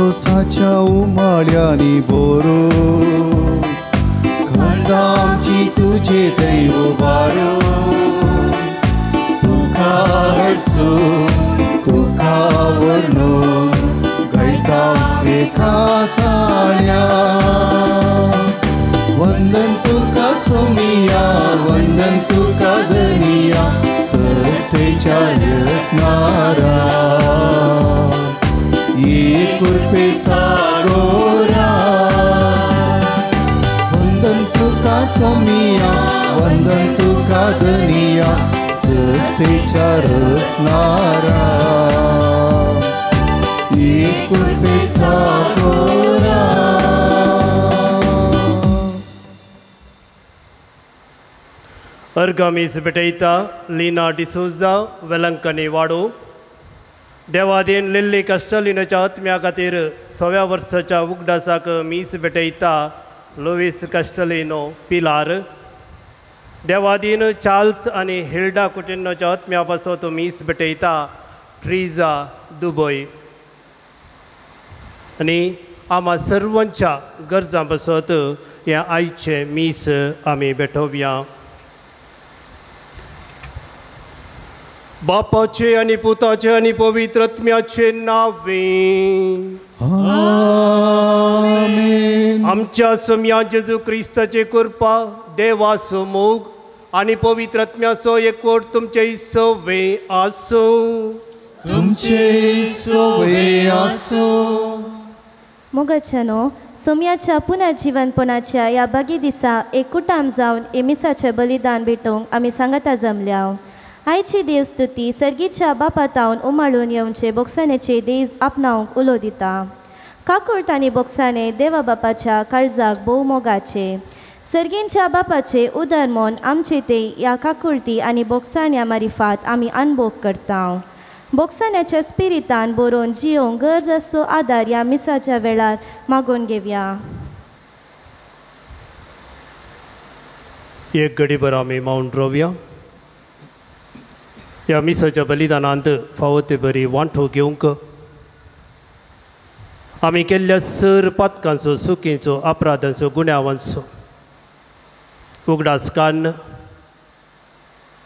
खोसाच्या उमाळ्यांनी बोरो काळजां आमची तुजे थंय उबारो तुका हरसून तुका वर्णून गायता एका ताळ्या वंदन तुका सोमिया वंदन तुका धनिया सस्तेच्या रसनारा एक कृपे सागोरा वंदन तुका सोमिया वंदन तुका धनिया सस्तेच्या रसनारा एक कृपे सागोरा. अर्गामीस भेटयता लिना डिसोजा वेलंकनी वाडो देवादीन लिल्ली कस्टलिनाच्या आत्म्या खातीर 100व्या वर्साच्या उगडासाक मीस भेटयता लुवीस कस्टलिनो पिलार देवादीन चार्ल्स आनी हिल्डा कुटिन्नोच्या आत्म्या पासत मीस भेटयता ट्रिजा दुबय आनी आमा सर्वांच्या गरजां पासत ह्या आयचें मीस आमी भेटोवया. बापाचे आनी पुताचे आनी पवित्र आत्म्याचे नावे आमेन. आमच्या सोम्या जेजू क्रिस्ताचे कृपा देवाचो मोग आनी पवित्र आत्म्याचो एकवट तुमचे सवे आसूं. तुमचे सवे आसूं. मोगाच्यानो सोम्याच्या पुनर्जीवनपणाच्या ह्या बागी दिसा एकूटाम जावन एमिसाचें बलिदान भेटोवंक आमी सांगाता जमल्या. आयची देवस्तुती सर्गीच्या बापातावन उमाळून येवचे बोगसाण्याचे देज आपणावंक उलो दिता. काकुळट आनी बोगसाणे देवा बापाच्या काळजाक भोव मोगाचे सर्गींच्या बापाचे उदर मन आमचे ते ह्या काकुळटी आनी बोगसाण्या मारिफात आमी अनभोग करता. बोगसाण्याच्या स्पिरितान बरोवन जियोंक गरज आसचो आदार ह्या मिसाच्या वेळार मागून घेवया. एक घडीभर आमी मावन रोवया. ह्या मिसाच्या बलिदानांत फावो ते बरी वांटो घेवंक आमी केल्ल्या सर पातकांचो चुकींचो अपराधांचो गुन्यांवांचो उगडास काडून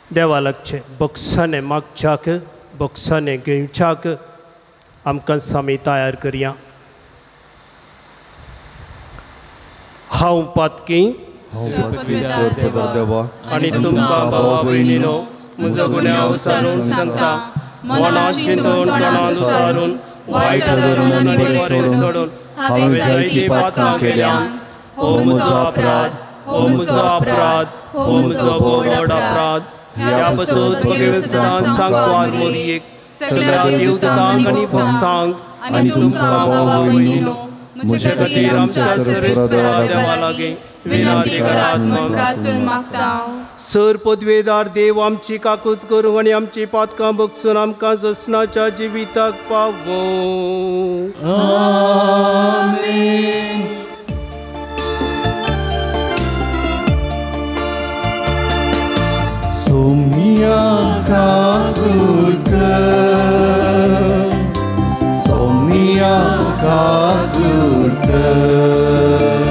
देवा लागचें बक्षाने मागच्याक बक्षाने घेवच्याक आमकां आमी तयार करया. हांव पातकी आनी तुमकां भावा भयणीनो म्हजो गुन्यांव सारून सांगता मनान चिंतून तोंडान सारून वायट धरून आनी बरें सोडून हांवें जायतीं पातकां केल्यांत. हो म्हजो अपराध, हो म्हजो अपराध, हो म्हजो व्हड अपराध. ह्या पासून भगवंतान सांकवार मोरयेक सगळ्या देवदूतांक आनी भक्तांक आनी तुमकां भावा भयणीनो म्हजे खातीर आमच्या सर्वेस्परा देवा लागीं विनंती करात म्हूण प्रार्थना मागता. सर पदवेदार देव आमची काकूत करूं आनी आमची पातकां बगसून आमकां ससनाच्या जिविताक पावोवं. आमेन. सोम्या काकूत कर, सोम्या काकूत कर,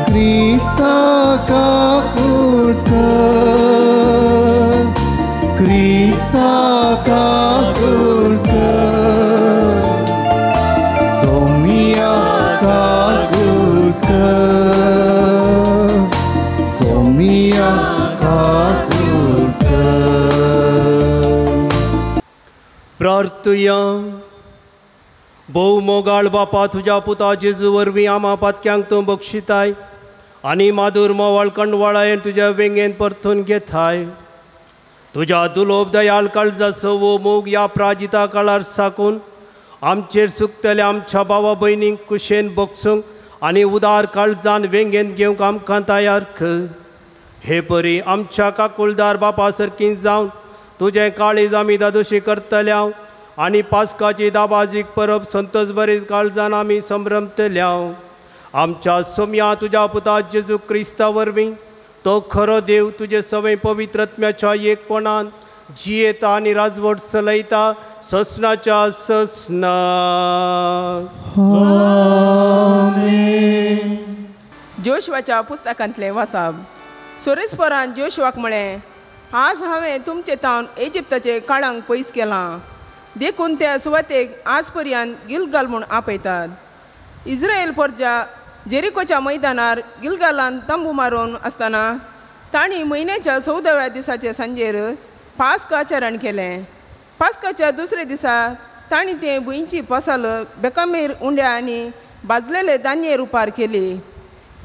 क्रिस्ता काकूत कर, क्रिस्ता काकूत कर, सोम्या काकूत कर, सोम्या काकूत कर. प्रार्थुया. भोव मोगाळ बापा तुज्या पुता जेजू वरवीं आमा पातक्यांक तूं बक्षिताय आनी माधूर मोवाळ कंडवाळायेन तुज्या वेंगेन परतून घेताय. तुज्या दुलोब दयाळ काळजाचो वो मोग ह्या प्राजिता काळार साकून आमचेर सुकतल्या आमच्या भावा भयणींक कुशेन बगसूंक आनी उदार काळजान वेंगेन घेवंक आमकां तयार कर. हे परी आमच्या काकुळदार बापा सारकी जावन तुजें काळीज आमी दादोशी करतल्या आनी पास्काची दाबाजीक परब संतोष बरेच काळजान आमी संभ्रमतल्या. आमच्या सोम्या तुज्या पुता जेजू क्रिस्ता वरवीं तो खरो देव तुजे सवय पवित्र आत्म्याच्या एकपणान जियेता आनी राजवट चलयता ससनाच्या ससना. आमेन. जोशुआच्या पुस्तकांतलें वासाब. सोरेस्परान जोशुआक म्हळें, आज हांवें तुमचे तावन इजिप्ताचे काळांक पयस केलां, देखून त्या सुवातेक आज पर्यंत गिलगाल म्हूण आपयतात. इस्रायल परजा जेरिकोच्या मैदानार गिलगालान तंबू मारून आसतना तांणी म्हयन्याच्या 14व्या दिसाचे सांजेर पास्क आचरण केलें. पास्काच्या दुसऱ्या दिसा तांणी ते भुंयची फसल बेकामीर उंड्या आनी भाजलेले धान्य रुपार केली.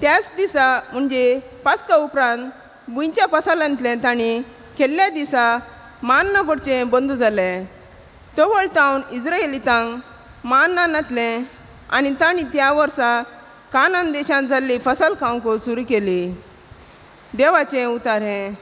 त्याच दिसा म्हणजे पास्का उपरांत भुंयच्या पसालांतलें तांणी केल्ल्या दिसा मान्न पडचें बंद जालें. तवळ तावन इस्रायलितांक मान्ना नातलें आनी तांणी त्या वर्सा कानान देशांत जाल्ली फसल खावंक सुरू केली. देवाचें उतार हें.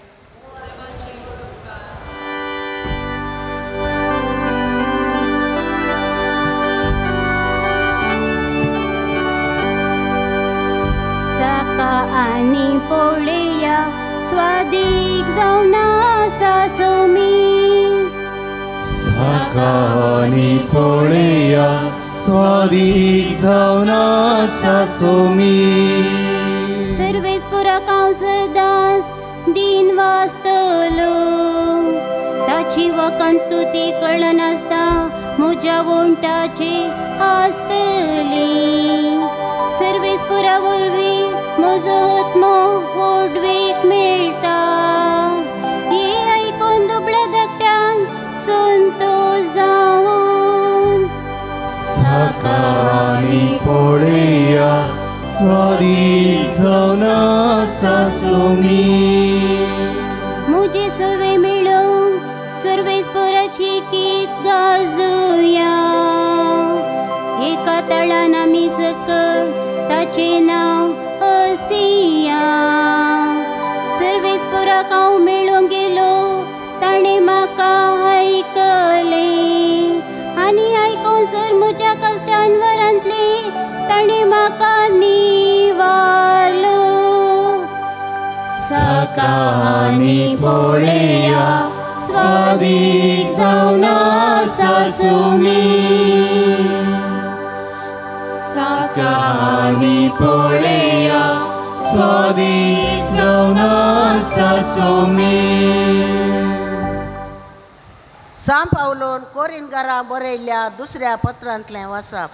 साका आनी पोळया स्वादीक जावन आसा सोमी. साका आनी पोळया स्वादीक जावन आसा सोमी. सर्वेस्पुराक हांव सदांच दिन वाचतलो, ताची वखाण स्तुती कळनासता म्हज्या वोंटाची आसतली. सर्वेस्पुरा वरवीं म्हजो आत्मो व्हडवीक मेळटा, हें आयकून दुबळ्या धाकट्यांक संतोश जावन. साका आनी पोळया स्वादीक जावन आसा सोमी. म्हजे सवे मेळोवंक सर्वेस्पुराची गीत गाजोवया, एका तळान आमी सकळ ताचें नांव हसिया. सर्वेस्पुराक हांव मेळूंक गेलो, ताणें म्हाका आयकलें आनी आयकून सर म्हज्या कश्टान वरांतलें ताणें म्हाका निवारलो. साका आनी पोळया स्वादीक जावन आसा सोमी. साका आनी पोळया स्वादीक जावन आसा सोमी. सांव पावलोन कोरिनकारां बरयल्ल्या दुसऱ्या पत्रांतलें वाचप.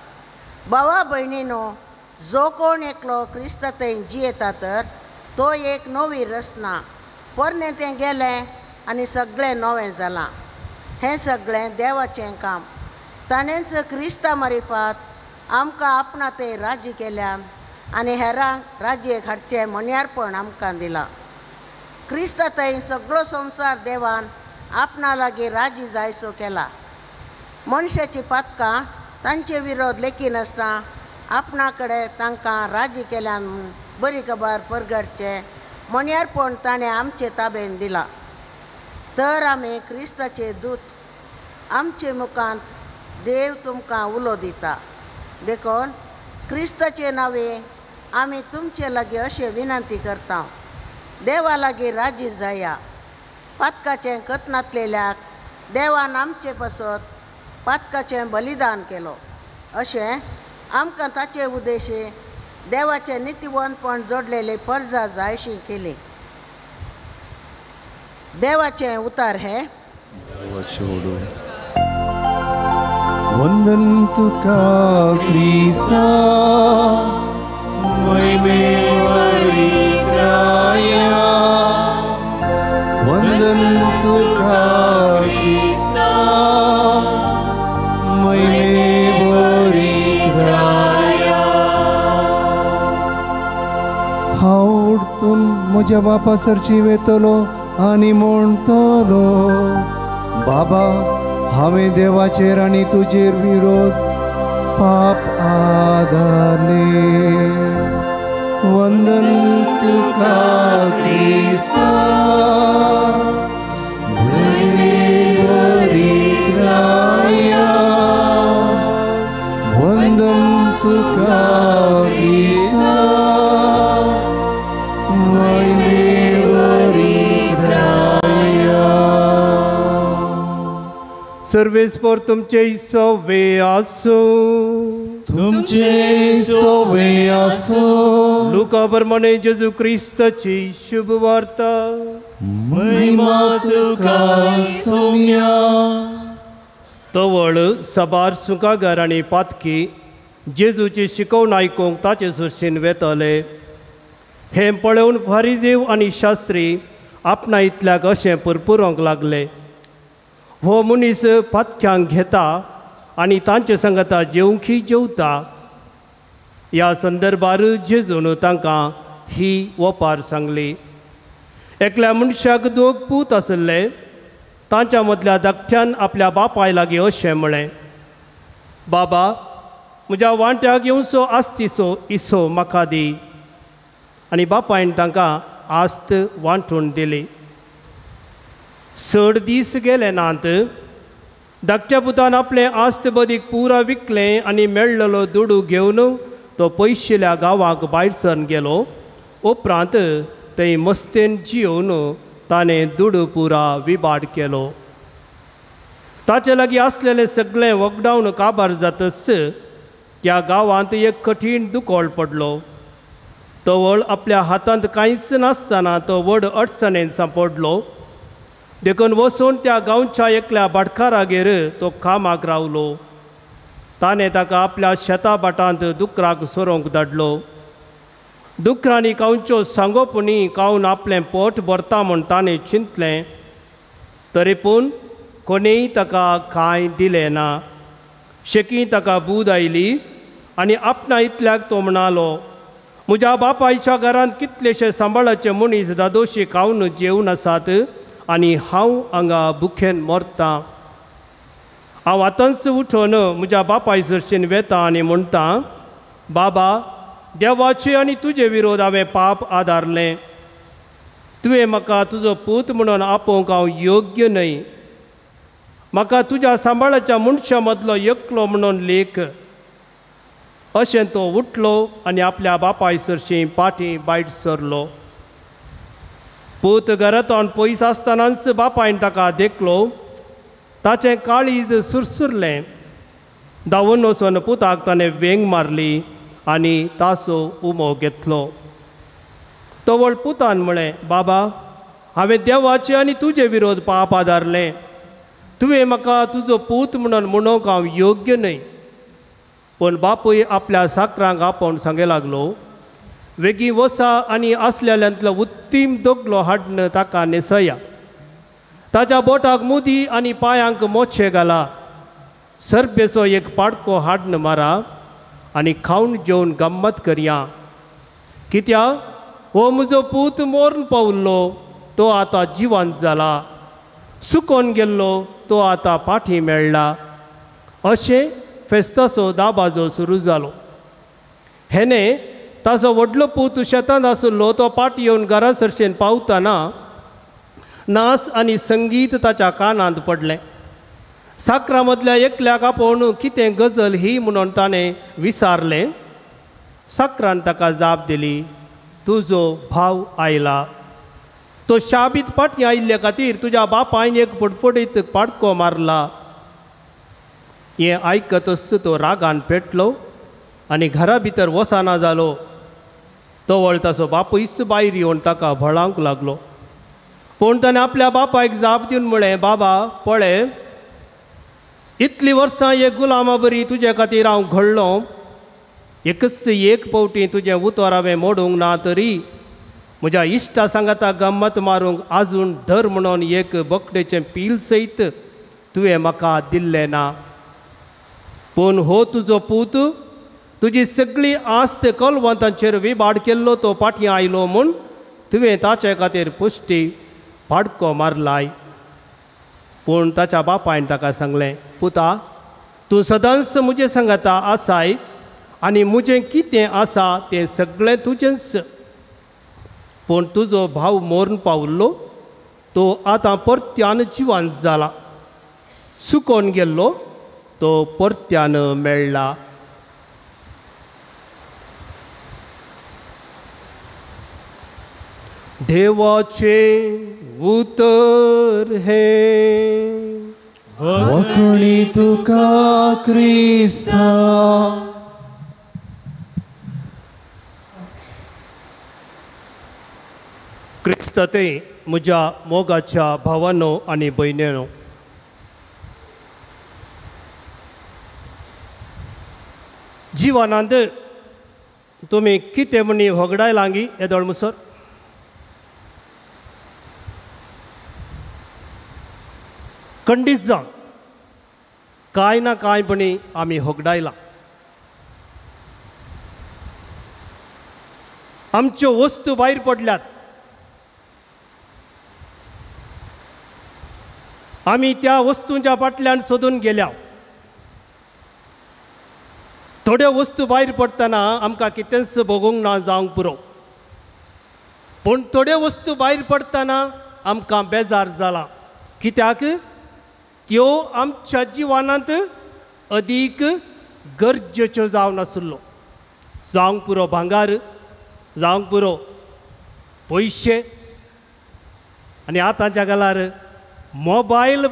भावा भयणीनो, जो कोण एकलो क्रिस्ता थंय जियेता तर तो एक नवी रचना, पोरणें तें गेलें आनी सगळें नवें जालां. हें सगळें देवाचें काम. ताणेंच क्रिस्ता मारिफात आमकां आपणा थंय राजी केल्यान आनी हेरांक राजयेक हाडचें मन्यारपण आमकां दिलां. क्रिस्ता थंय सगळो संवसार देवान आपणा लागीं राजी जायसो केला. मनशाची पातकां तांचे विरोध लेखिनासतना आपणा कडेन तांकां राजी केल्यान बरी खबर परगटचें मन्यारपण ताणें आमचे ताबेन दिलां. तर आमी क्रिस्ताचे दूत, आमचे मुखांत देव तुमकां उलो दिता. देखून क्रिस्ताचे नांवे आमी तुमचे लागीं अशें विनंती करता, देवा लागीं राजी जाया. पातकाचें कतनातलेल्याक देवान आमचे पासत पातकाचें बलिदान केलो, अशें आमकां ताचे उद्देशी देवाचें नितीवंतपण जोडलेले परजा जायशी केली. देवाचें उतार हें. वंदन तुका क्रिस्ता महिमे वरित्राया. वंदन तुका क्रिस्ता महिमे वरित्राया. हांव उठून म्हज्या बापा सरची वेतलो आनी म्हणटलो, बाबा हांवें देवाचेर आनी तुजेर विरोध पाप आदारले. वंदन तुका क्रिस्ता महिमे वरित्राया. वंदन तुका क्रिस्ता महिमे वरित्राया. सर्वेस्पर तुमचे सवे आसूं. तुमचे सवे आसूं. लुका प्रमाणे जेजू क्रिस्ताची शुभ वार्ता. महिमा तुका सोम्या. तवळ सबार सुकागर आनी पातकी जेजूची शिकवण आयकूंक ताचे सरशीन वेतले. हें पळोवन फारिजीव आनी शास्त्री आपणा इतल्याक अशें पुरपुरोंक लागले, हो मनीस पातक्यांक घेता आनी तांचे सांगता जेवंकी जेवता. ह्या संदर्भार जेजून तांकां ही ओपार सांगली. एकल्या मनशाक दोग पूत आशिल्ले. तांच्या मदल्या धाकट्यान आपल्या बापाय लागीं अशें म्हळें, बाबा म्हज्या वांट्याक येवचो आस्तिचो इसो म्हाका दी. आनी बापायन तांकां आस्त वांटून दिली. चड दीस गेले नात, धाकट्या पुतान आपलें आस्त बदीक पुरा विकलें आनी मेळ्ळलो दुडू घेवन तो पयशिल्या गांवाक भायर सरून गेलो. उपरांत थंय मस्तेन जियोवन ताणें दुडू पुरा विबाड केलो. ताचे लागीं आसलेलें सगळें वखदावन काबार जातच त्या गांवांत एक कठीण दुकळ पडलो. तवळ आपल्या हातांत कांयच नासतना तो व्हड अडचणेन सांपडलो. देखून वचून त्या गांवच्या एकल्या भाटकारागेर तो कामाक रावलो. ताणें ताका आपल्या शेता भाटांत दुकराक सोरोवंक धाडलो. दुकरांनी खावच्यो सांगो पुणी खावन आपलें पोट भरता म्हूण ताणें चिंतलें. तरी पूण कोणेय ताका कांय दिलें ना. शेकी ताका बूद आयली आनी आपणा इतल्याक तो म्हणालो, म्हज्या बापायच्या घरांत कितलेशे सांबाळाचे मनीस दादोशी खावन जेवन आसात आनी हांव हांगा भुकेन मरतां. हांव आतांच उठून म्हज्या बापाय सरशीन वेता आनी म्हणटा, बाबा देवाचे आनी तुजे विरोध हांवें पाप आदारलें. तुवें म्हाका तुजो पूत म्हणून आपोवंक हांव योग्य न्हय. म्हाका तुज्या सांबाळाच्या मनशां मदलो एकलो म्हणून लेख. अशें तो उठलो आनी आपल्या बापाय सरशीं पाटी भायर सरलो. पूत घरांतल्यान पयस आसतनाच बापायन ताका देखलो. ताचें काळीज सुरसुरलें. धांवून वचून पुताक ताणें वेंग मारली आनी ताचो उमो घेतलो. तवळ पुतान म्हळें, बाबा हांवें देवाचे आनी तुजे विरोध पाप आदारलें. तुवें म्हाका तुजो पूत म्हणून म्हणूंक हांव योग्य न्हय. पूण बापूय आपल्या साकरांक आपोवन सांगे लागलो, वेगीं वसा आनी आसलेल्यांतलो उत्तीम दोगलो हाडून ताका न्हेसया. ताच्या बोटाक मुदी आनी पांयांक मोचे घाला. सरपेचो एक पाडको हाडून मारा आनी खावन जेवन गम्मत करया. कित्याक हो म्हजो पूत मोर्न पावल्लो तो आतां जिवंत जाला, सुकोन गेल्लो तो आतां पाठी मेळ्ळा. अशें फेस्ताचो दाबाजो सुरू जालो. हेणे ताचो व्हडलो पूत शेतांत आशिल्लो. तो पाट येवन घरा सरशेन पावतना नाच आनी संगीत ताच्या कानांत पडलें. साकरा मदल्या एकल्याक आपोवन कितें गजल ही म्हणून ताणें विचारलें. साकरान ताका जाप दिली, तुजो भाव आयला. तो शाबीत पाटी आयिल्ले खातीर तुज्या बापायन एक फटफटीत पाडको मारला. हें आयकतच तो रागान पेटलो आनी घरा भितर वचना जालो. तवळ ताचो बापूयच भायर येवन ताका भळावंक लागलो. पूण ताणें आपल्या बापायक जाप दिवन म्हळें, बाबा पळय, इतलीं वर्सां एक गुलामा बरी तुजे खातीर हांव घडलो. एकच एक फावटी तुजें उतर हांवें मोडूंक ना तरी म्हज्या इश्टा सांगाता गम्मत मारूंक आजून धर म्हणून एक बोकडेचें पील सयत तुवें म्हाका दिल्लें ना. पूण हो तुजो पूत तुजी सगळी आस्त कलवंतांचेर विबाड केल्लो तो पाटी आयलो म्हूण तुवें ताचे खातीर पुश्टी पाडको मारलाय. पूण ताच्या बापायन ताका सांगलें, पुता तूं सदांच म्हजें सांगाता आसाय आनी म्हजें कितें आसा तें सगळें तुजेंच. पूण तुजो भाव मोर्न पावल्लो तो आतां परत्यान जिवंत जाला, सुकोन गेल्लो तो परत्यान मेळ्ळा. देवाचें उतर हें. वखणी तुका क्रिस्ता. क्रिस्ताते म्हज्या मोगाच्या भावानो आनी भयणीनो, जिवनांत तुमी कितें म्हणी होगडायलांगी येदोळ मुसर? खंडीत जावन कांय ना कांय पणी आमी होगडायलां. आमच्यो वस्तू भायर पडल्यात, आमी त्या वस्तूंच्या फाटल्यान सोदून गेल्या. थोड्यो वस्तू भायर पडटना आमकां कितेंच भोगूंक ना जावंक पुरो, पूण थोड्यो वस्तू भायर पडटना आमकां बेजार जाला. कित्याक त्यो आमच्या जिवनांत अदीक गरजेच्यो जावन आसलो. जावंक पुरो भांगार, जावंक पुरो पयशे, आनी आतांच्या काळार मोबायल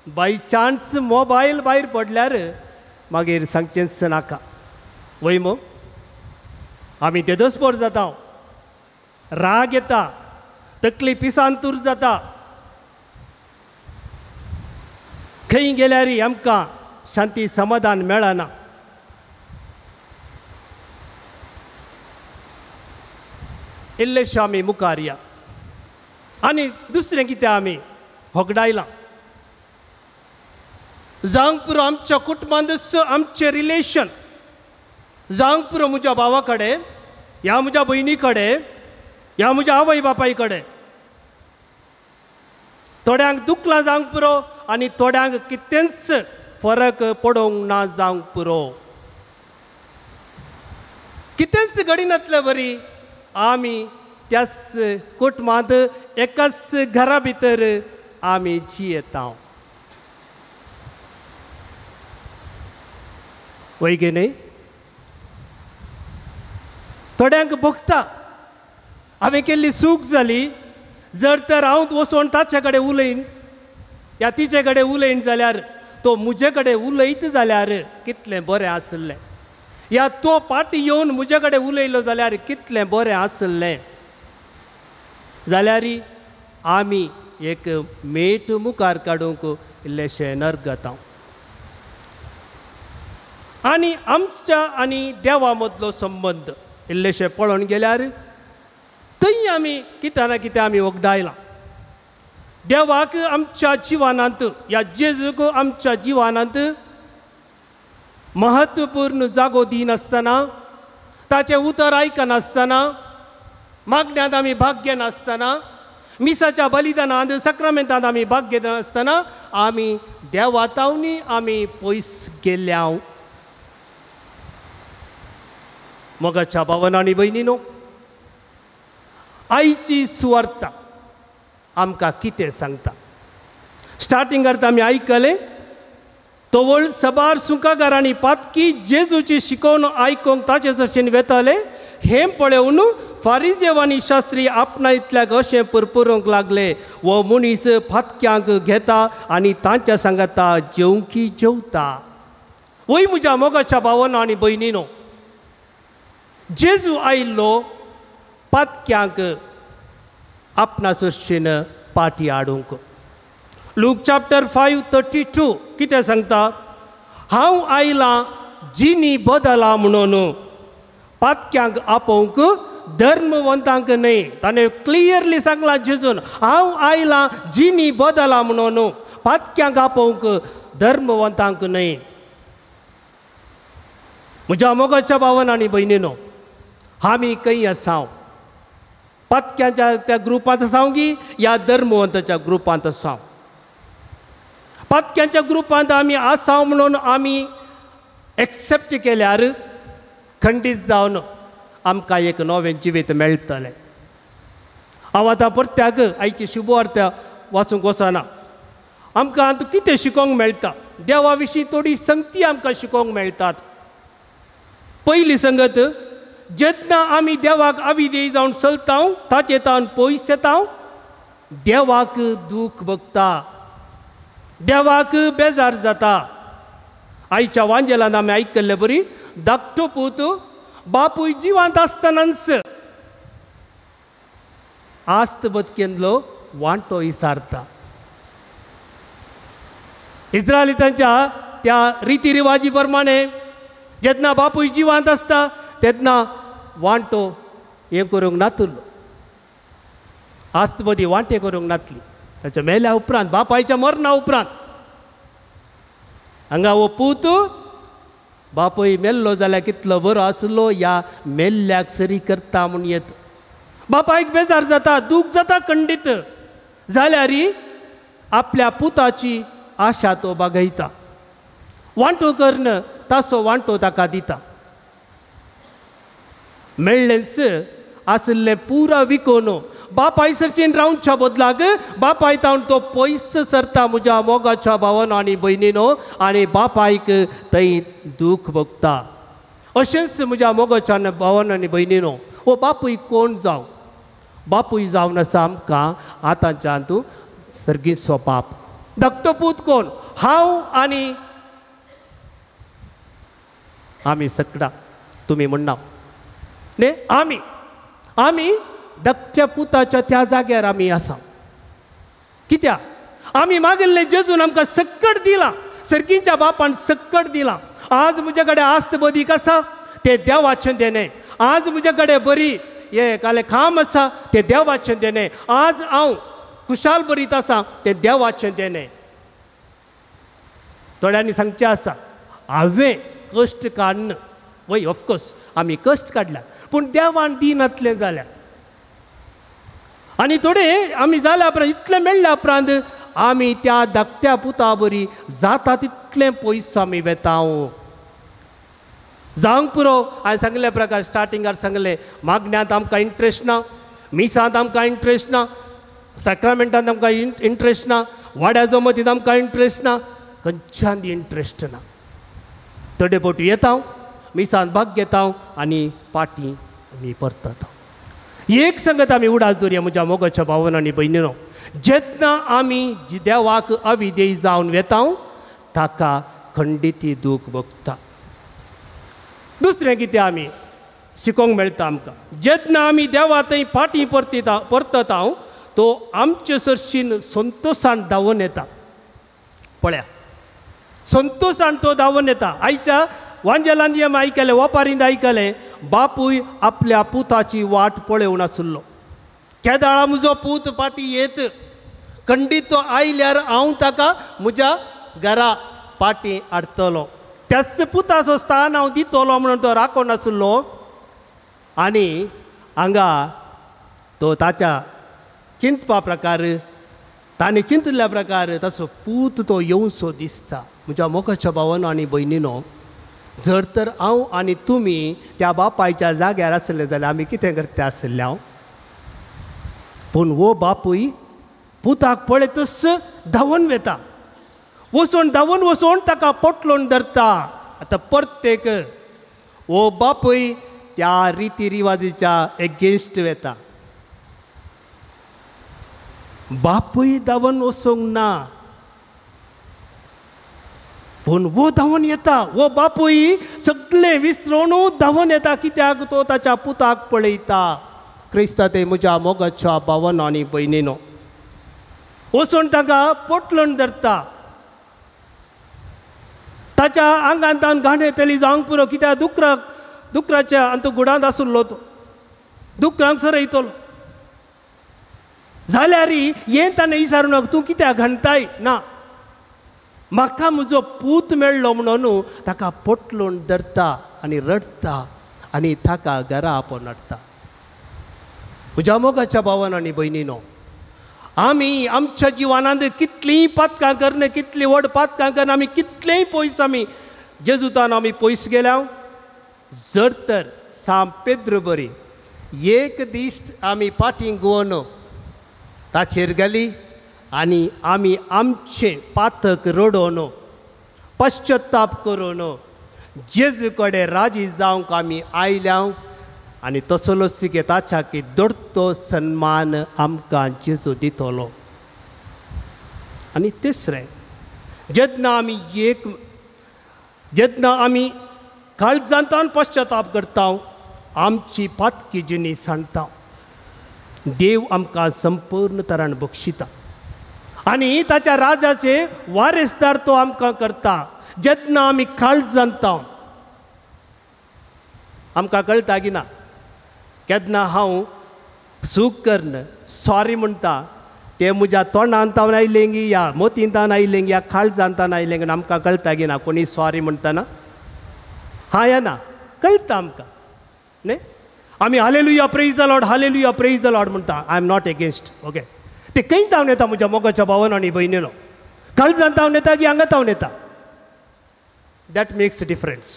बाय चान्स मोबायल भायर पडल्यार मागीर सांगचेंच नाका. वय मो आमी तेदोसपोर जाता, राग येता, तकली पिसांतूर जाता. खंय गेल्यार आमकां शांती समाधान मेळना. इल्लेशे आमी मुखार या. आनी दुसरें कितें आमी होगडायलां. जावंक पुरो आमच्या कुटुंबांत आमचें रिलेशन, जावंक पुरो म्हज्या भावा कडेन, ह्या म्हज्या भयणी कडेन, ह्या म्हज्या आवय बापाय कडेन. थोड्यांक दुखलां जावंक पुरो आनी थोड्यांक कितेंच फरक पडोवंक ना जावंक पुरो. कितेंच घडिनातले बरी आमी त्याच कुटुंबांत एकाच घरा भितर आमी जियेता. वय गे न्ही? थोड्यांक भोगता हांवें केल्ली चूक जाली, जर तर हांव वचोन ताचे कडेन उलयन या तिचे कडेन उलयन जाल्यार, तो म्हजे कडेन उलयत जाल्यार कितलें बरें आसलें, या तो पाटी येवन म्हजे कडेन उलयलो जाल्यार कितलें बरें आसलें. जाल्यार आमी एक मेट मुखार काडूंक इल्लेशें नरगता. आनी आमच्या आनी देवा मदलो संबंद इल्लेशें पळोवन गेल्यार थंय आमी कितें ना कितें आमी वगडायलां. देवाक आमच्या जिवनांत ह्या जेजूक आमच्या जिवनांत महत्वपूर्ण जागो दिनासतना, ताचें उतर आयकनासतना, मागण्यांत आमी भाग घेनासतना, मिसाच्या बलिदानांत साक्रामेंतांत आमी भाग घेनासतना आमी देवा तावनी आमी पयस गेल्या. मोगाच्या भावान आनी भयणीनो, आयची सुवार्ता आमकां कितें सांगता? स्टार्टिंगार आमी आयकलें, तवळ सबार सुंकागार आनी पातकी जेजूची शिकोवन आयकूंक ताचे जशेन वेताले. हें पळोवन फारिजेव आनी शास्त्री आपणायतल्याक अशें पुरपुरूंक लागले, हो मनीस फातक्यांक घेता आनी तांच्या सांगाता जेवंकी जेवता. वय म्हज्या मोगाच्या भावानो आनी भयणीनो, जेजू आयिल्लो पातक्यांक आपणा सोशेन पाटी हाडूंक. लूक चॅप्टर 5:32 कितें सांगता? हांव आयलां जिनी बदला म्हणून पातक्यांक आपोवंक, धर्मवंतांक न्हय. ताणें क्लियरली सांगलां जेजून, हांव आयलां जिनी बदला म्हणून पातक्यांक आपोवंक, धर्मवंतांक न्हय. म्हज्या मोगाच्या भावान आनी भयणीनो, आमी खंय आसा? पातक्यांच्या त्या ग्रुपांत आसा की ह्या धर्मवंताच्या ग्रुपांत आसा? पातक्यांच्या ग्रुपांत आमी आसा म्हणून आमी एक्सेप्ट केल्यार खंडीत जावन आमकां एक नवें जिवीत मेळटलें. हांव आतां परत्याक आयची शुभवार्ता वाचूंक वचना. आमकां आतां कितें शिकोवंक मेळटा? देवा विशीं थोडी संगती आमकां शिकोवंक मेळटात. पयली संगत, जेन्ना आमी देवाक आविदेय जावन चलता, ताचे तावन पयस येता, देवाक दूख भोगता. देवाक बेजार जाता. आयच्या वांजेलान आमी आयकल्ले बरी धाकटो पूत बापूय जिवांत आसतनाच आस्त बदकेंतलो वांटो इसारता. इस्रायलितांच्या त्या रिती रिवाजी प्रमाणे जेन्ना बापूय जिवांत आसता तेन्ना वांटो हें करूंक नातलो, आस्त मदीं वांटे करूंक नातली. ताच्या मेल्या उपरांत, बापायच्या मरणा उपरांत हांगा हो पूत बापूय मेल्लो जाल्यार कितलो बरो आसलो ह्या मेल्ल्याक सरी करता म्हूण येता. बापायक बेजार जाता, दूख जाता खंडीत, जाल्यार आपल्या पुताची आशा तो बागयता. वांटो करून ताचो वांटो ताका दिता. मेळ्ळेंच आशिल्लें पुरा विकोन बापाय सरशीन रावच्या बदलाक बापाय तावन तो पयस सरता म्हज्या मोगाच्या भावानो आनी भयणीनो, आनी बापायक थंय दूख भोगता. अशेंच म्हज्या मोगाच्या भावानो आनी भयणीनो, हो बापूय कोण जावं, बापूय जावन आसा आमकां आतांच्यान तूं सर्गीचो बाप. धाकटो पूत कोण? हांव आनी आमी सगळा तुमी म्हणना न्ही, आमी आमी धाकट्या पुताच्या त्या जाग्यार आमी आसा. कित्याक आमी मागिल्ले जेजून आमकां सक्कड दिलां, सर्गीच्या बापान सक्कड दिलां. आज म्हजे कडेन आस्त बदीक आसा तें देवाचें देणें, आज म्हजे कडेन बरी हे काले खाम आसा तें देवाचें देणें, आज हांव खुशाल बरीत आसा तें देवाचें देणें. थोड्यांनी सांगचें आसा हांवें कश्ट काडन, वय ऑफकोर्स आमी कश्ट काडल्यात, पूण देवान दिनातलें जाल्यार आनी थोडे आमी जाल्या उपरांत इतलें मेळ्ळ्या उपरांत आमी त्या धाकट्या पुता बरी जाता तितलें पयस आमी वेता. जावंक पुरो. हांवें सांगल्या प्रकार स्टार्टिंगार सांगलें, मागण्यांत आमकां इंट्रस्ट ना, मिसांत आमकां इंट्रस्ट ना, साक्रामेंटांत आमकां इंट्रस्ट ना, वाड्या जमतींत आमकां इंट्रस्ट ना, खंयच्यान इंट्रस्ट ना. थोडे फावटी येता, मिसांत भाग घेता आनी पाटी आमी परतता. एक संगत आमी उडास दवरया म्हज्या मोगाच्या भावान आनी भयणीनो, जेन्ना आमी देवाक अविधेय जावन वेता ताका खंडिती दूख भोगता. दुसरें कितें आमी शिकोवंक मेळटा आमकां, जेन्ना आमी देवा थंय फाटीं परतिता परतता तो आमचे सरशीन संतोशान धांवून येता. पळया, संतोशान तो धांवून येता. आयच्या वांजेलान आमी आयकलें, वपारीन आयकलें, बापूय आपल्या पुताची वाट पळोवन आशिल्लो. केदाळा म्हजो पूत फाटीं येत, खंडीत तो आयल्यार हांव ताका म्हज्या घरा फाटीं हाडटलो, त्याच पुताचो स्थान हांव दितलो म्हणून तो राखून आशिल्लो. आनी हांगा तो ताच्या चिंतपा प्रकार, ताणें चिंतिल्ल्या प्रकार ताचो पूत तो येवचो दिसता. म्हज्या मोगाच्या भावानो आनी भयणीनो, जर तर हांव आनी तुमी त्या बापायच्या जाग्यार आसले जाल्यार आमी कितें करता आसले हांव? पूण हो बापूय पुताक पळयतच धांवून वेता, वचून धांवून वचून ताका पोटलोन धरता. आतां प्रत्येक हो बापूय त्या रिती रिवाजीच्या एगेन्स्ट वेता. बापूय धांवून वचूंक ना, पूण वो धांवून येता. वो बापूय सगळें विसरून धांवून येता, कित्याक तो ताच्या पुताक पळयता. क्रिस्ता ते म्हज्या मोगाच्या भावानो आनी भयणीनो, वचून ताका पोटलोन धरता. ताच्या आंगांत घाण येतली जावंक पुरो, कित्याक दुकराक दुकराच्या आनी तो गुडांत आशिल्लो, तो दुकरांक सरयतलो. जाल्यार हें ताणें विचारूं नाका, तूं कित्याक घाणटाय ना, म्हाका म्हजो पूत मेळ्ळो म्हणून ताका पोटलोन धरता आनी रडटा आनी ताका घरा आपोवन हाडटा. म्हज्या मोगाच्या भावान आनी भयणीनो, आमी आमच्या जिवनांत कितलींय पातकां करन, कितलीं व्हड पातकां करन, आमी कितलेंय पयस आमी जेजुतान आमी पयस गेल्या. जर तर सांत पेद्रू बरी एक दीस आमी फाटीं गोवन ताचेर गेली आनी आमी आमचें पातक रडोवन पश्चताप करून जेजू कडेन राजी जावंक आमी आयल्या आनी तसलोच ताच्या की दोडतो सन्मान आमकां जेजू दितलो. आनी तिसरें, जेन्ना आमी एक जेन्ना आमी काळजांतान पश्चाताप करता, आमची पातकी जिणी सांडता, देव आमकां संपूर्ण तरान बक्षिता आनी ताच्या राजाचे वारेसदार तो आमकां करता। जेन्ना आमी काळजांता आमकां कळटा की ना, केन्ना हांव चूक करन सॉरी म्हणटा ते म्हज्या तोंडान तावन आयलेंगी या मोतीन आयलेंगी या काळजांतान आयलेंगी आमकां कळटा की ना कोणी सॉरी म्हणटना हां या ना कळटा आमकां न्ही। आमी hallelujah praise the Lord, hallelujah praise the Lord म्हणटा। I am not against, okay. ते खंय तावन येता म्हज्या मोगाच्या भावन आनी भयणीनो, काळजान तावन येता की हांगा तावन येता, that makes difference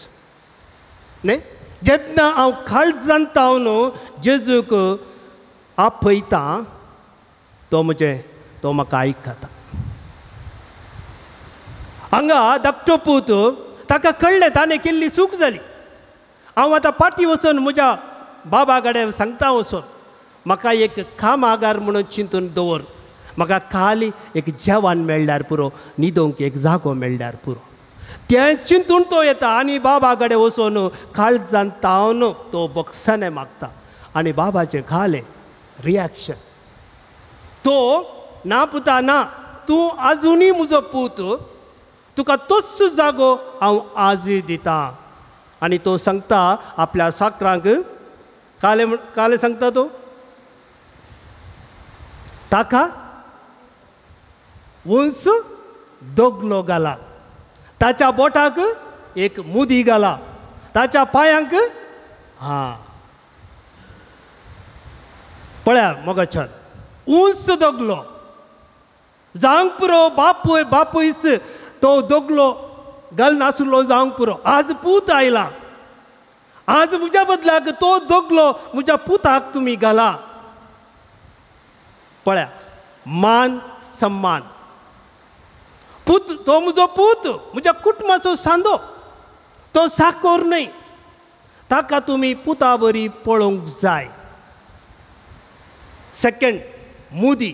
न्ही। जेन्ना हांव काळजान तावन जेजूक आपयता तो म्हजें तो म्हाका आयकता। हांगा धाकटो पूत ताका कळ्ळें ताणें केल्ली चूक जाली, हांव आतां पाटी वचून म्हज्या बाबा कडेन सांगता वचून म्हाका एक कामागार म्हणून चिंतून दवर, म्हाका खाली एक जेवण मेळ्ळ्यार पुरो, न्हिदोंक एक जागो मेळ्ळ्यार पुरो। तें चिंतून तो येता आनी बाबा कडेन वचून काळजान तावन तो बक्षाने मागता आनी बाबाचें खालें रिएक्शन तो ना पुता ना, तूं आजुनूय म्हजो पूत, तुका तोच जागो हांव आजूय दिता। आनी तो सांगता आपल्या साकरांक काले काले सांगता तो ताका उंच दोगलो घाला, ताच्या बोटाक एक मुदी घाला, ताच्या पांयांक हां पळया मोगाच्यान उंच दोगलो जावंक पुरो, बापूय बापूयच तो दोगलो घाल नासलो जावंक पुरो, आज पूत आयला, आज म्हज्या बदलाक तो दोगलो म्हज्या पुताक तुमी घाला। पळया मान सन्मान, पूत तो म्हजो पूत म्हज्या कुटुंबाचो सांदो, तो साकोर न्हय, ताका तुमी पुता बरी पळोवंक जाय। सेकंड मुदी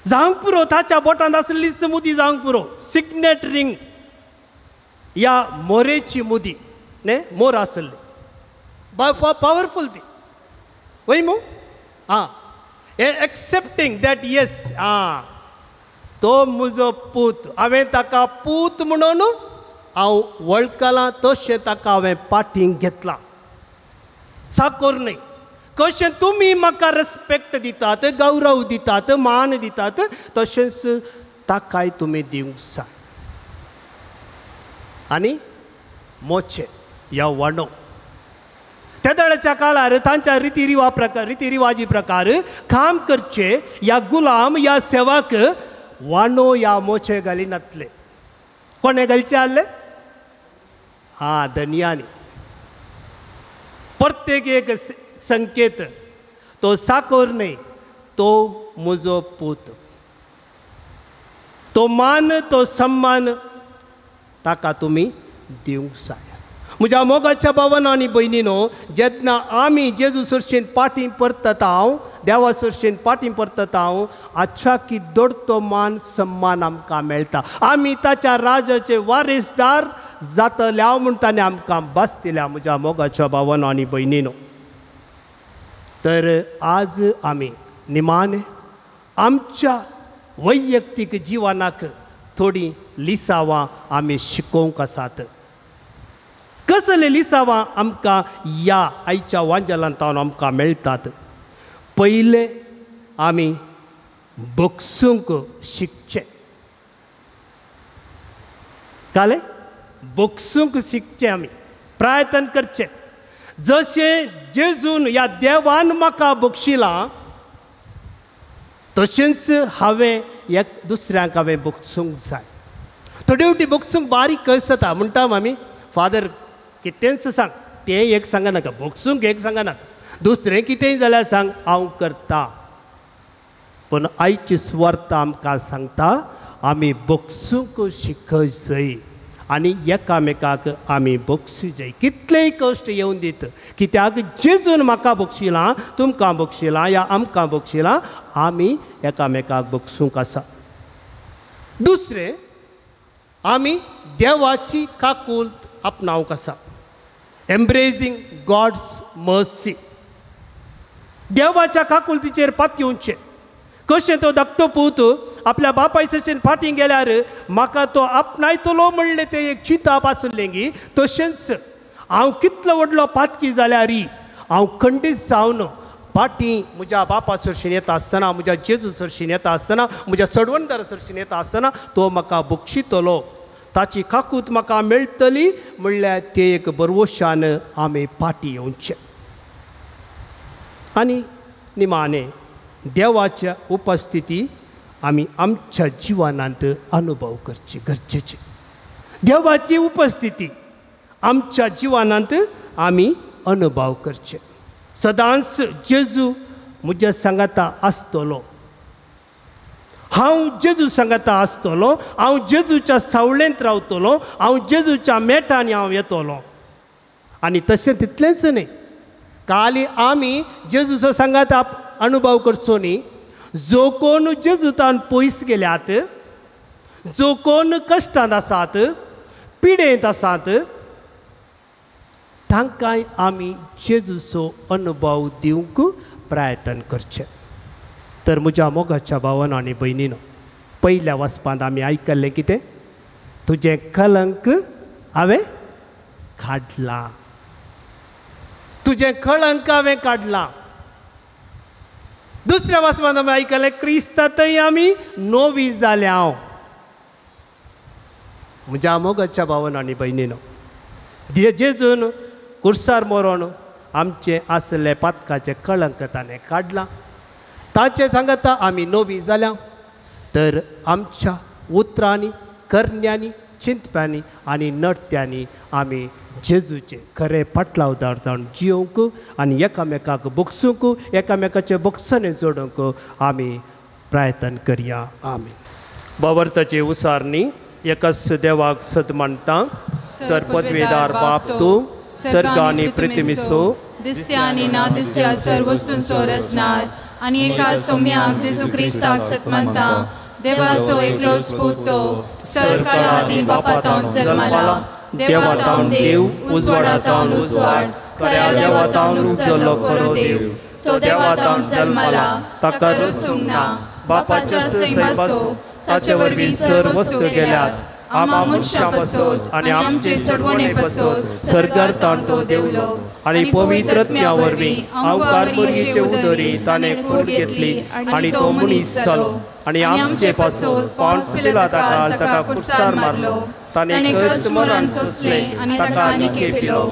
जावंक पुरो, ताच्या बोटांत आसलीच मुदी जावंक पुरो, सिग्नेट रिंग या मोरेची मुदी न्ही, मोर आसली पावरफूल ती वय मू आं, एक्सेप्टींग that yes आं तो म्हजो पूत, हांवें ताका पूत म्हणून हांव वळखलां, तशें ताका हांवें पाटींग घेतलां, साकोर न्हय। कशें तुमी म्हाका रेस्पेक्ट दितात, गौरव दितात, मान दितात, तशेंच ताकाय तुमी दिवंक जाय। आनी मोचे ह्या वाणो तेदळच्या काळार तांच्या रिती प्रकार रिती प्रकार काम करचे ह्या गुलाम ह्या सेवाक वाणो ह्या मोचे घालिनातले। कोणें घालचे आहले? हां धनयांनी। प्रत्येक एक संकेत तो साकोर न्हय, तो म्हजो पूत, तो मान तो सन्मान ताका तुमी दिवंक जाय। म्हज्या मोगाच्या भावान आनी भयणीनो, जेन्ना आमी जेजू सरशेन पाटी परतता हांव, देवा सरशेन पाटी परतता हांव, आच्छा की दोडतो मान सन्मान आमकां मेळटा, आमी ताच्या राजाचे वारेसदार जातले हांव म्हूण ताणें आमकां भास दिल्या। म्हज्या मोगाच्या भावान आनी भयणीनो, तर आज आमी निमाणे आमच्या वैयक्तीक जिवनाक थोडीं लिसावां आमी शिकोवंक आसात। कसले लिसावां आमकां ह्या आयच्या वांजलांत आमकां मेळटात? पयलें आमी बक्षूंक शिकचें, कालें बक्षूंक शिकचें, आमी प्रयत्न करचें। जशें जेजून ह्या देवान म्हाका बक्षिलां तशेंच हांवें एक दुसऱ्यांक हांवें बक्षूंक जाय। थोडे फावटी बक्षूंक बारीक कश्ट जाता, म्हणटा आमी फादर कितेंच सांग, तें एक सांगनाका, बक्षूंक एक सांगनाका, दुसरें कितेंय जाल्यार सांग हांव करता। पूण आयची सुवार्थ आमकां सांगता आमी बक्षूंक शिकय जाय आनी एकामेकाक आमी बक्षू जाय। कितलेय कश्ट येवन दीत, कित्याक जेजून म्हाका बक्षिलां, तुमकां बक्षिलां या आमकां बक्षिलां, आमी एकामेकाक बक्षूंक आसा। दुसरें, आमी देवाची काकूलत आपणावंक आसा, एम्ब्रेजींग गॉड्स मर्सी. देवाच्या काकुलतीचेर पातयेवचें. कशें तो धाकटो पूत आपल्या बापाय सशेन फाटीं गेल्यार म्हाका तो आपणायतलो म्हणलें तें एक चिंताप आसलें गी, तशेंच हांव कितलो व्हडलो पातकी जाल्यार हांव खंडीत जावन फाटीं म्हज्या बापा सरशीन येता आसतना, म्हज्या जेजू सरशीन येता आसतना, म्हज्या सडवणदारा सरशीन येता आसतना तो म्हाका बक्षितलो, ताची काकूत म्हाका मेळटली म्हणल्यार ते एक बरवशान आमी फाटीं येवचें. आनी निमाणें देवाच्या उपस्थिती आमी आमच्या जिवनांत अनुभव करची गरजेची. देवाची उपस्थिती आमच्या जिवनांत आमी अनुभव करचे. सदांच जेजू म्हज्या सांगाता आसतलो, हांव जेजू सांगाता आसतलो, हांव जेजूच्या सावळेंत रावतलो, हांव जेजूच्या मेटांनी हांव येतलो. आनी तशें तितलेंच न्ही, काली आमी जेजूचो सांगाता अनुभव करचो न्ही. जो कोण जेजूतान पयस गेल्यात, जो कोण कश्टांत आसात, पिडेंत आसात, तांकांय आमी जेजूचो अनुभव दिवंक प्रयत्न करचें. तर म्हज्या मोगाच्या भावान आनी भयणीनो, पयल्या वाचपांत आमी आयकल्लें कितें? तुजें कलंक हांवें काडलां, तुजें कलंक हांवें काडलां. दुसऱ्या वाचपांत आमी आयकलें क्रिस्तांतय आमी नवी जाल्या. हांव म्हज्या मोगाच्या भावान आनी भयणीनो, जेजून कुर्सार मरोन आमचें आसलें पातकाचें कलंक ताणें काडलां, ताचें सांगता आमी नवी जाल्या. तर आमच्या उतरांनी, करण्यांनी, चिंतप्यांनी आनी नडत्यांनी आमी जेजूचे खरे फाटलावदार जावन जियोवंक आनी एकामेकाक बगसूंक, एकामेकाचे बगसणे जोडूंक आमी प्रयत्न करया. आमी बावर्ताचे उसारणी एकाच देवाक सद मानता, सर पदवेदार बाप तूं सर्ग आनी पृथ्वीचो दिसत्या आनी ना दिसत्या सर्व वस्तूंचो रचणार आनी एका सोम्याक जेजू क्रिस्ताक सत मानता, देवाचो एकलोच पूत तो सर काळा आदीं बापा तावन जल्मला, देवा तावन देव, उजवाडा तावन उजवाड, खऱ्या देवा तावन उपजलो खरो देव, तो देवा तावन जल्मला, ताका रचूंक ना, बापाच्या सैमाचो, ताचे वरवीं सर्व वस्तू गेल्यात, आमा मनशां पासत आनी आमचे सोडवणे पासत सर्गार तावन तो देवलो आनी पवित्र आत्म्या वरवीं आवकार भुरगीचे उदरी ताणें कूड घेतली आनी तो मनीस जालो आनी आमचे पासत पोन्स पिलाता ताका कुर्सार मारलो, ताणें कश्ट मरण सोंसलें आनी ताका आनीक पिलो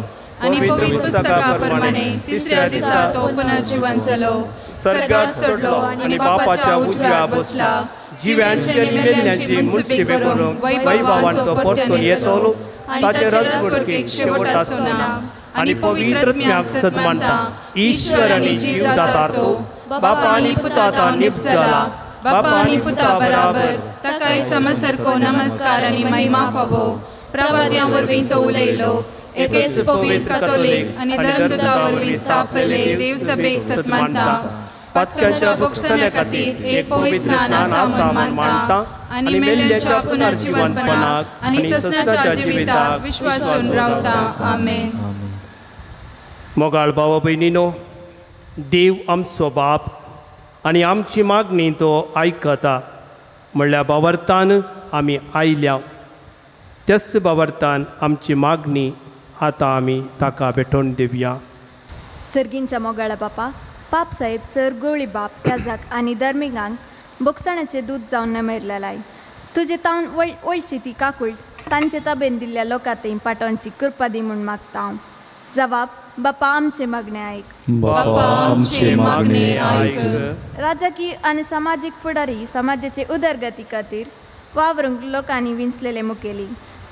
आनी पवित्र पुस्तका प्रमाणे तिसऱ्या दिसा तो पुनर्जीवन जालो, सर्गार चडलो आनी बापाच्या उजव्या बसला, जिव्यांची आनी मेल्ल्यांची मुन्सिफी करूंक वैभवान तो परतून येतलो, ताचे राजवटीक शेवट आसना. आनी पवित्र आत्म्याक सद मानता, ईश्वर आनी जीवदातार तो, बापा आनी पुता निप जाला, बापा आनी पुता बराबर ताकाय समसारको नमस्कार आनी महिमा फावो. प्रवाद्यां वरवीं तो उलयलो, एकेच पवित्र कातोलीक आनी धर्मदूता वरवीं स्थापले देवसभेक सत मानता, पातकाच्या बक्षण्या खातीर एक पवित्र स्नान आसा म्हूण मानता आनी मेल्ल्याच्या पुनर्जीवनपणाक आनी ससनाच्या जिविताक विश्वासून रावता. आमेन. मोगाळ भावा भयणीनो, देव आमचो बाप आनी आमची मागणी तो आयकता म्हणल्यार बावरतान आमी आयल्या, त्याच बावरतान आमची मागणी आतां आमी ताका भेटोवन दिवया. सर्गींच्या मोगाळा बापा, पाप साहेब सर गोळी बाप याजाक आनी धर्मिकांक बोगसणाचें दूद जावन नमेरलेलाय, तुजे तावन वळची ती काकूळ तांचे ताबेन दिल्ल्या लोकांत पाटोवची कृपा दी म्हूण मागता हांव. जवाब बापा आमचे मागणे आयक, बापा आमचे मागणे आयक. राजकीय आनी समाजीक फुडारी समाजाचे उदरगती खातीर वावरूंक लोकांनी विंचलेले मुखेली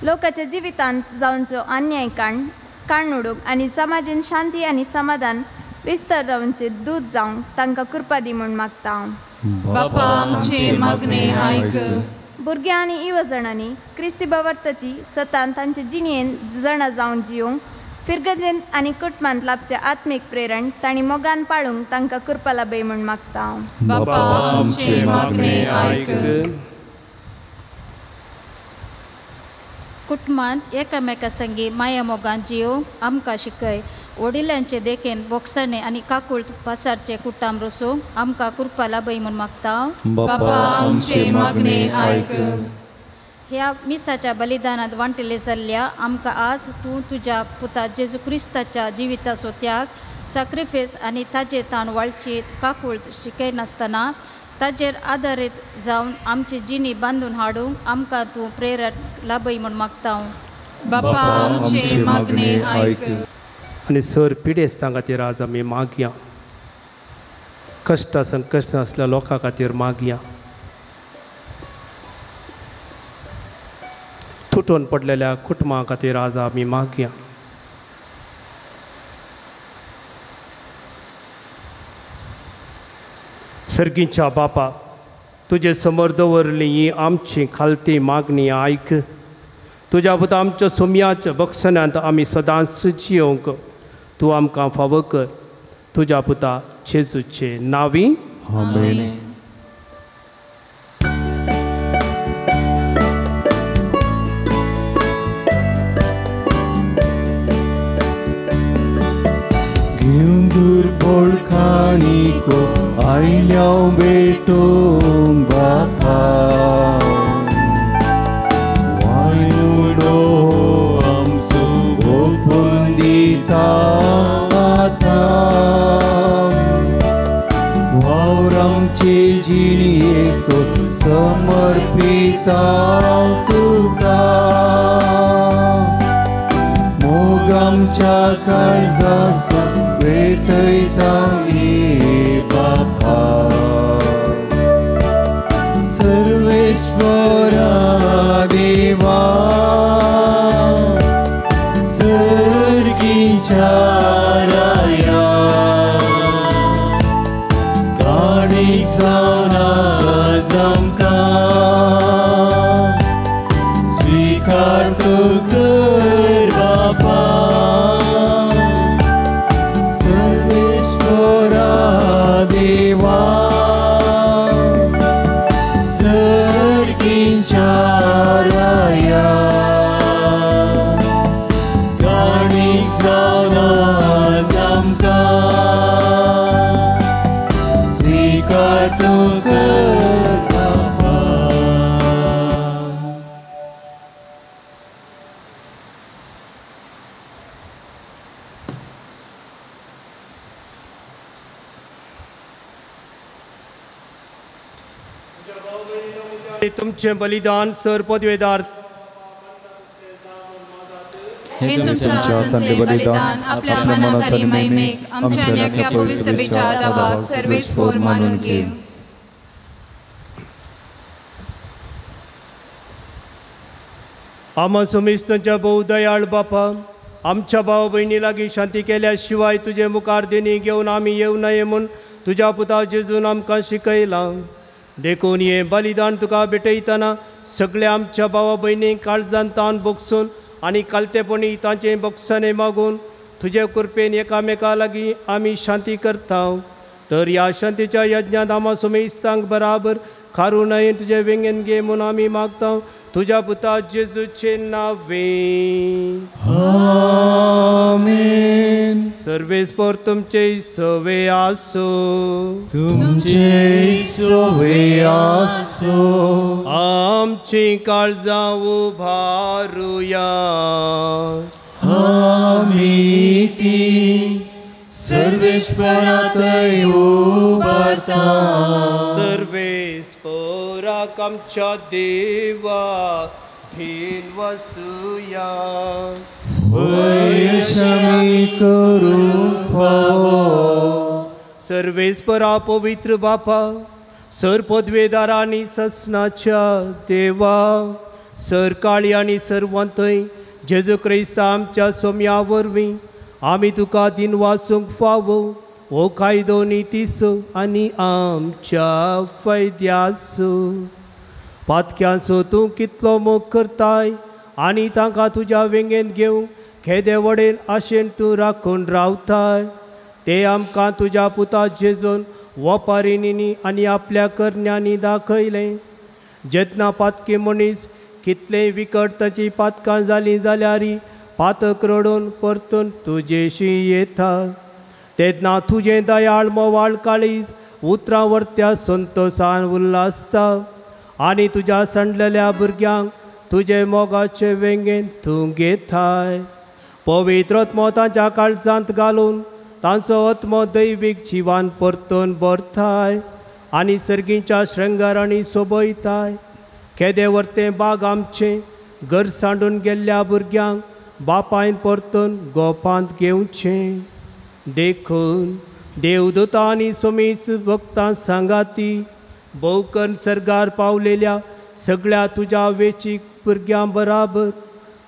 लोकांच्या जिवितांत जावचो अन्याय काण उडोवंक आनी समाजेन शांती आनी समाधान विस्तार रावचे दूद जावंक तांकां कृपा दी म्हूण मागता हांव. बापा आमचे मागणे आयक. भुरग्यां आनी युवजणांनी क्रिस्ती बावर्ताची सतान तांचे जिणेन जाणा जावन जियोंक फिरगजेंत आनी कुटुंबांत लाभचें आत्मीक प्रेरण तांणी मोगान पाळूंक तांकां कृपा लाभय म्हूण मागता हांव. बापा आमचे मागणे आयक. कुटुंबांत एकामेका संगी माया मोगान जियोवंक आमकां शिकय. वडिलांचे देखीन बोगसणे आनी काकूळ पासारचे कुटाम रोसूंक आमकां कृपा लाभय म्हूण मागता. बापा आमचे मागणे आयक. ह्या मिसाच्या बलिदानांत वांटिल्ले जाल्ल्या आमकां आज तूं तुज्या पुता जेजू क्रिस्ताच्या जिविताचो त्याग साक्रिफेस आनी ताजे ताण वाळची काकूळ शिकयनासतना ताजेर आदारीत जावन आमची जिणी बांदून हाडूंक आमकां तूं प्रेरण लाभय म्हूण मागता. बापा आमचे मागणे आयक. आनी सर पिडेस्तां खातीर आज आमी मागया, कश्ट संकश्ट आसल्या लोकां खातीर मागया, तुटून पडलेल्या कुटुंबा खातीर आज आमी मागया. सर्गीच्या बापा, तुजे समोर दवरली ही आमची खालती मागणी आयक. तुज्या पुता आमच्या सोम्याच्या बक्षण्यांत आमी सदांच जियोवंक तूं आमकां फावो कर. तुज्या पुता जेजूचे नांवी आमेन. घेवन दुर्बळ खाणीको आयल्या भेटूंक बापा, वायनुडो आमचो ओपून दिता आतां. वावर आमचे जिणयेचो समर्पिता तुका, मोग आमच्या काळजाचो भेटयता बापा. सर्वेश्वरा देवा सर्गीच्या राया, काणीक जावन आज आमकां स्विकार तूं कर बापा. सर्वेश्वरा देवा सर्गीच्या राया, काणीक जावन आज आमकां स्विकार तूं कर बापा. तुमचे बलिदान सर पदवेदार हे तुमच्या हातांतले बलिदान आपल्या मनात आणि महिमेक आमच्या आणि आपल्या पवित्र सभेच्या आदावाक सर्वेस्पोर मानून घे. आमा समेस्तांच्या भोव दयाळ बापा, आमच्या भाव भयणी लागीं शांती केल्या शिवाय तुजे मुखार देणी घेवन आमी येवं नये म्हूण तुज्या पुता जेजून आमकां शिकयलां. देखून हें बलिदान तुका भेटयतना सगळ्या आमच्या भावा भयणींक काळजान तान भोगसून आनी कालतेपणी तांचें भोगसणें मागून तुजे कृपेन एकामेका लागीं आमी शांती करता. तर ह्या शांतीच्या यज्ञांत आमा समेस्तांक बराबर खारू नये तुजे वेंगेन घे म्हूण आमी मागता. तुज्या पुता जेजूचे नावे आमेन. सर्वेस्पोर तुमचे सवे आसो, तुमचे सवे आसो. आमची काळजां उभारुया, आमी ती सर्वेश्वराकय उबारता. सर्वेस्पोराक आमच्या देवा धीन वसुया, वयशमी करूंक फावो. सर्वेस्परा पवित्र बापा, सर पदवेदार आनी ससनाच्या देवा, सर काळी आनी सर्वंतय जेजू क्रिस्ता आमच्या सोम्या वरवीं आमी तुका दिन वाचूंक फावो हो कायदो नितीचो आनी आमच्या फायद्याचो. पातक्यांचो तूं कितलो मोग करताय आनी तांकां तुज्या वेंगेंत घेवंक खेदे वडेन आशेन तूं राखून रावताय. ते आमकां तुज्या पुता जेजून वपारिणींनी आनी आपल्या करण्यांनी दाखयलें. जेन्ना पातकी मनीस कितलेय विकट तांची पातकां जालीं जाल्यार पातक रडून परतून तुजेशी येता तेन्ना तुजें दयाळ मोवाळ काळीज उतरां वर्त्या संतोसान उल्हासता आनी तुज्या सांडलेल्या भुरग्यांक तुजे मोगाचे वेंगेन तूं घेताय. पवित्र आत्मो तांच्या काळजांत घालून तांचो आत्मो दैवीक जिवान परतून भरताय आनी सर्गीच्या श्रृंगारांनी सोबयताय. केदे वर्तें बाग आमचें घर सांडून गेल्ल्या भुरग्यांक बापायन परतून गोपांत घेवचें. देखून देवदूतां आनी सोमीच भक्तां सांगाती भोवकन सर्गार पावलेल्या सगळ्या तुज्या वेचीक भुरग्यां बराबर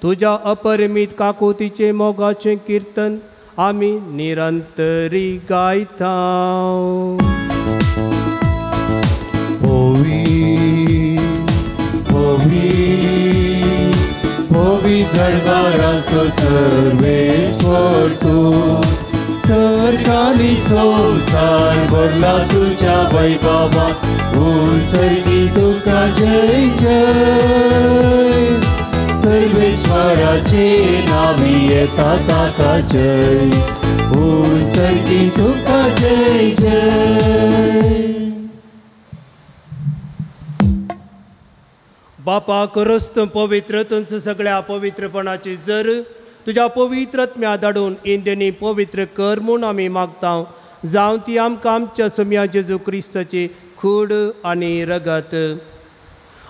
तुज्या अपरिमीत काकुतीचें मोगाचें किर्तन आमी निरंतरी गायता. पवी दरबाराचो सर्वेस्पर तूं सरकारी संवसार भरला तुज्या वैभवा सर्गी तुका जय जय सर्वेश्वराचे नावी येता ताका जय सर्गी तुका जय जय. बापा करस तूं पवित्र तुमचं सगळ्या पवित्रपणाची जर तुज्या पवित्र आत्म्या धाडून इंद्रियांनी पवित्र कर म्हूण आमी मागता जावं ती आमकां आमच्या सोम्या जेजू क्रिस्ताची कूड आनी रगत.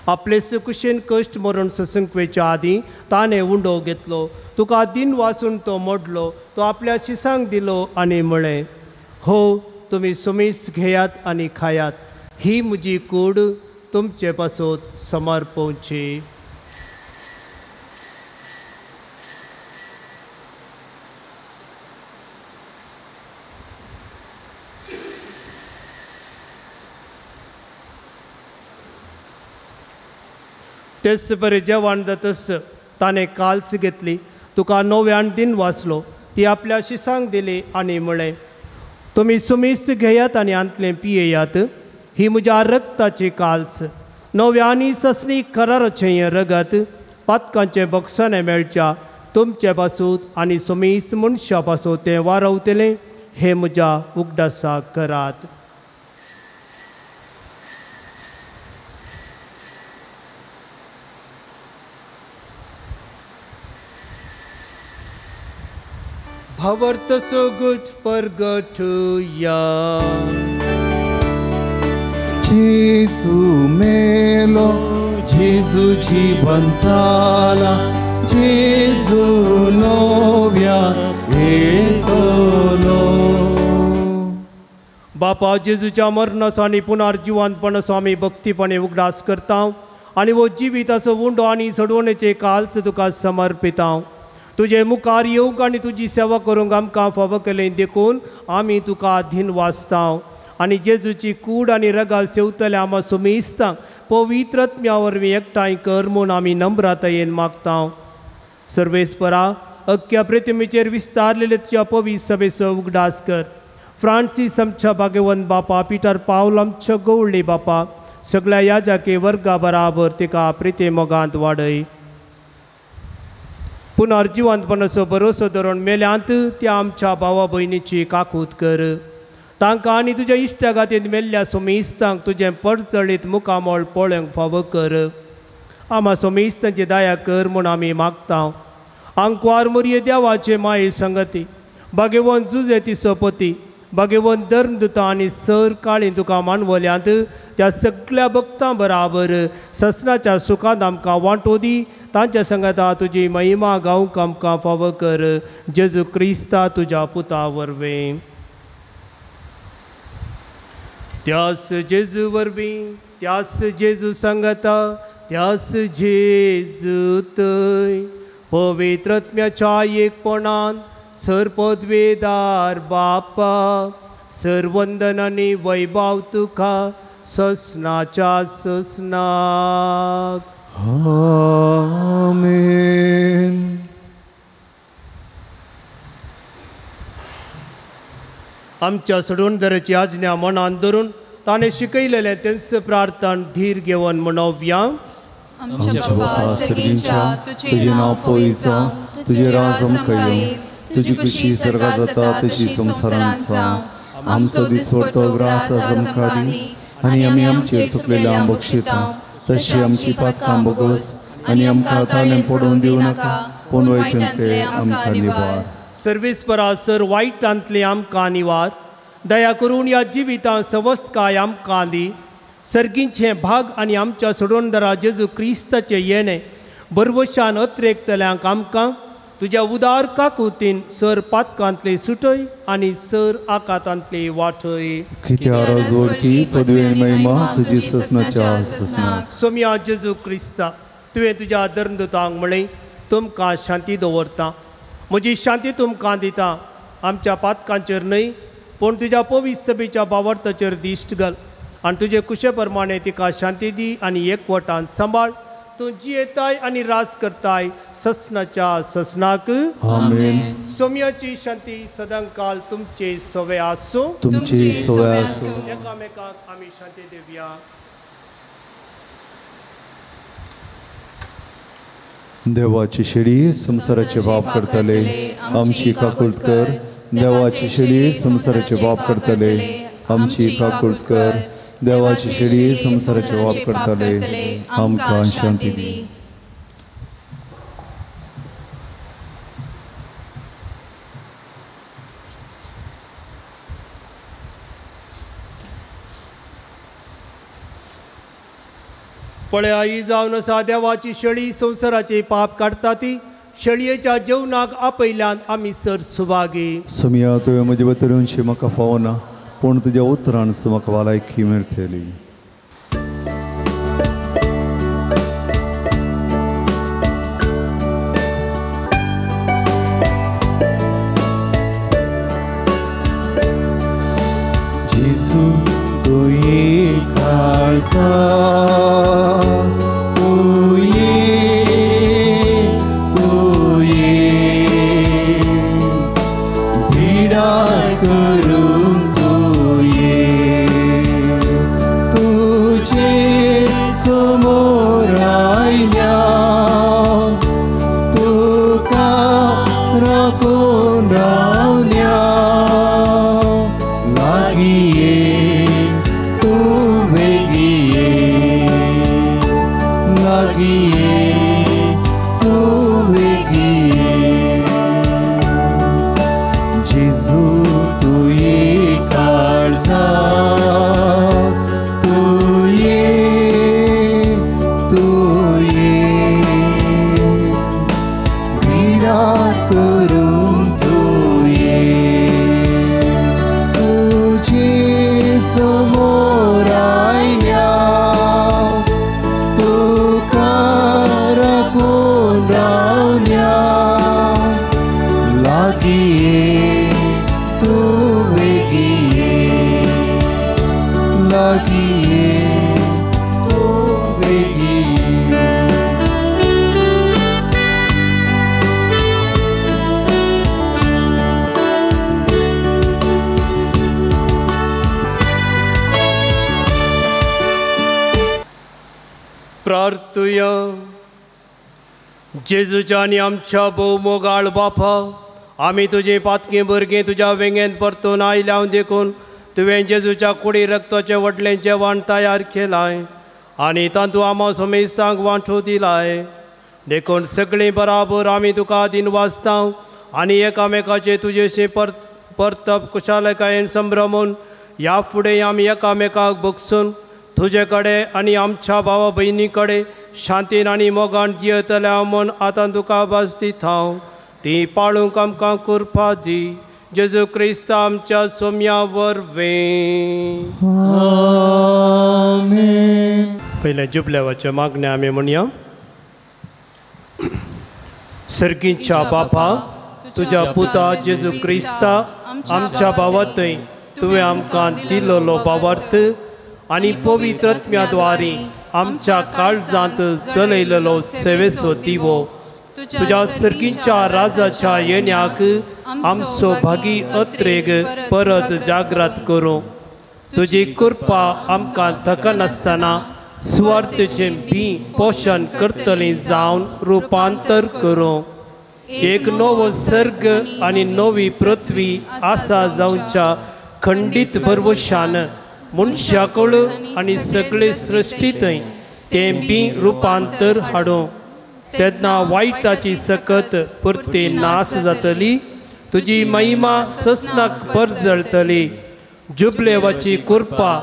आपले सुकुशेन कश्ट मरण ससंकवेच्या आदीं ताणें उंडो घेतलो तुका दिन वासून तो मोडलो तो आपल्या शिसांक दिलो आनी म्हळें हो तुमी सुमीस घेयात आनी खायात ही म्हजी कूड तुमचे पासत समर्पवची. तेच बरें जेवण जातच ताणें काल्स घेतली तुका नव्यान दिन वाचलो ती आपल्या शिसांक दिली आनी म्हळें तुमी सुमीस घेयात आनी आंतलें पियेयात ही म्हज्या रक्ताची काल्स नव्या आनी ससणी कराराचें हें रगत पातकांचें बक्षाणें मेळच्या तुमचे पासून आनी सुमीस मनशा पासून तें वारवतलें हें म्हज्या उगडासाक करात. भावार्थ सोगट परगटुया. जेजू मेलो जेजू जीवन जाला जेजू नव्या येतलो. बापा जेजूच्या मरणाचो आनी पुनर्जिवंतपणाचो आमी भक्तीपणे उगडास करता आनी वो जिविताचो उंडो आनी सोडवणेचे काल्स तुका समर्पिता. तुजे मुखार येवंक आनी तुजी सेवा करूंक आमकां फावो केलें देखून आमी तुका अधीन वाचता आनी जेजूची कूड आनी रगाल सेवतले आमा सुमिस्तांक पवित्र आत्म्या वरवीं एकठांय कर म्हूण आमी नम्रतायेन मागता. सर्वेस्परा अख्ख्या प्रतिमेचेर विस्तारलेले तुज्या पवित्र सभेचो उगडास कर. फ्रांसीस आमच्या भाग्यवंत बापा पिटर पावल आमच्या गवळी बापा सगळ्या याजाके वर्गा बराबर तिका प्रिती मोगांत वाडय. पुनर्जिवंतपणाचो भरोसो धरून मेल्यांत त्या आमच्या भावा भयणीची काकूत कर. तांकां आनी तुज्या इश्टा खातीर मेल्ल्या सोमिस्तांक तुजें परजळीत मुखामळ पळोवंक फावो कर. आमा सोमिस्तांची दया कर म्हूण आमी मागता. आंकवार मोरये देवाचे माये संगती भाग्यवंत जुजे ती सोपती भाग्यवंत धर्मदुतां आनी सर काळी तुका मानवल्यांत त्या सगळ्या भक्तां बराबर ससनाच्या सुखांत आमकां वांटो दी. तांच्या संगता तुजी महिमा गावंक आमकां फावो कर. जेजू क्रिस्ता तुज्या पुता वरवीं. त्यास जेजू वरवीं त्यास जेजू संगता त्यास जेजू थंय पवित्र आत्म्याच्या एकपणान सर्पद्वेदार बापा सर्वंदन आनी वैभव तुका ससनाच्या ससनाक. आमेन. आमच्या सोडवणदाराची आज्ञा मनान धरून ताणें शिकयलेलें तेंच प्रार्थन धीर घेवन म्हणोवया. आमच्या बापा सर्गींच्या, तुजें नांव पवित्र जावं, तुजें राज आमकां येवं, तुजी खुशी सर्गात जाता तशी संवसारांत जावं. आमचो दिसवडतो ग्रास आज आमकां दी, आनी आमी आमचेर चुकलेल्यांक बक्षिता तशी आमची पातकां बोगस, आनी आमकां ताळें पडोवन दिवं नाका, पूण वायटांतलें आमकां निवार. सर्वेस्परा सर वायटांतलें आमकां निवार. दया करून ह्या जिवितांत सवस्तकाय आमकां दी. सर्गींचें भाग आनी आमच्या सोडोणदारा जेजू क्रिस्ताचें येणें बरवशान अत्रेकतल्यांक आमकां तुज्या उदार काकुतीन सर पातकांतले सुटय आनी सर आकातांतले वाटय. पदवी महिमा तुजी ससनाच्या ससनाक. सोम्या जेजू क्रिस्ता, तुवें तुज्या धर्मदूतांक म्हळें, तुमकां शांती दवरता, म्हजी शांती तुमकां दिता. आमच्या पातकांचेर न्हय पूण तुज्या पवित्र सभेच्या बावर्थाचेर दिश्ट घाल आनी तुजे कुशे प्रमाणे तिका शांती दी आनी एकवटान सांबाळ. तूं जियेताय आनी राज करताय ससनाच्या ससनाक. आमेन. सोम्याची शांती सदांकाल तुमचे सवे आसूं. तुमची सवे आसूं. एकामेकाक आमी शांती दिवया. देवाची शेळी संवसाराचे बाप करतले, आमची काकुळट कर. देवाची शेळी संवसाराचे बाप करतले, आमची काकुळट कर. देवाची शेळी संवसाराचे बाप करतले, आमकां शांती दी. पळया, ही जावन आसा देवाची शेळी, संवसाराचे पाप काडटा ती. शेळयेच्या जेवणाक आपयल्यान आमी सर सुभागी. सोम्या, तुवें म्हजे वतरूनशी म्हाका फावना, पूण तुज्या उतरान म्हाका भलायकी मेळटली. जेजू तुये काळजा, तुये तुये भिडा करून तुये, तुझे समोर आयल्या, तुका राखून रावल्या, लागीं ये तूं बेगीन ये, लागीं ये तूं बेगीन ये. जेजू तुये काळजा, तुये तुये भिडा करून तुये, तुझे समोर आयल्या, तुका राखून रावल्या, लागीं ये तूं बेगीन ये, लागीं ये तूं बेगीन ये. प्रार्थुया. जेजूच्या आनी आमच्या भोव मोगाळ बापा, आमी तुजे पातकें भुरगीं तुज्या वेंगेंत परतून आयल्या देखून तुवें जेजूच्या कुडी रक्ताचें व्हडलें जेवण तयार केलां आनी तातूंत आमा समेस्तांक वांटो दिलाय. देखून सगळीं बराबर आमी तुका दिनवासता आनी एकामेकाचे तुजेशी परतप कुशालकायेन संभ्रमून ह्या फुडें आमी एकामेकाक बगसून तुजे कडेन आनी आमच्या भावा भयणी कडेन शांतीन आनी मोगान जियेतल्या म्हूण आतां तुका भास दिता. ती पाळूंक आमकां कृपा दी. जेजू क्रिस्त आमच्या सोम्या वरवीं. आमेन. पयलें जुबलेवाच्या मागण्या आमी म्हणया. सर्गीच्या बापा, तुज्या पुता जेजू क्रिस्ता आमच्या भावातय तुवें आमकां दिलोलो भावार्थ आनी पवित्र आत्म्या द्वारी आमच्या काळजांत चलयलेलो सेवेचो दिवो तुज्या सर्गीच्या राजाच्या येण्याक आमचो भागी अत्रेग परत जागृत करूं. तुजी कृपा आमकां थकनासतना सुवार्थेचें बी पोशण करतलीं जावन रुपांतर करूं. एक नवो सर्ग आनी नवी पृथ्वी आसा जावच्या खंडीत भरवशान मनशाकूळ आनी सगळे सृश्टींतय तें बी रुपांतर हाडूं. तेन्ना वायटाची सकत परती नास जातली, तुजी महिमा ससनाक परजळटली. जुबलेवाची कृपा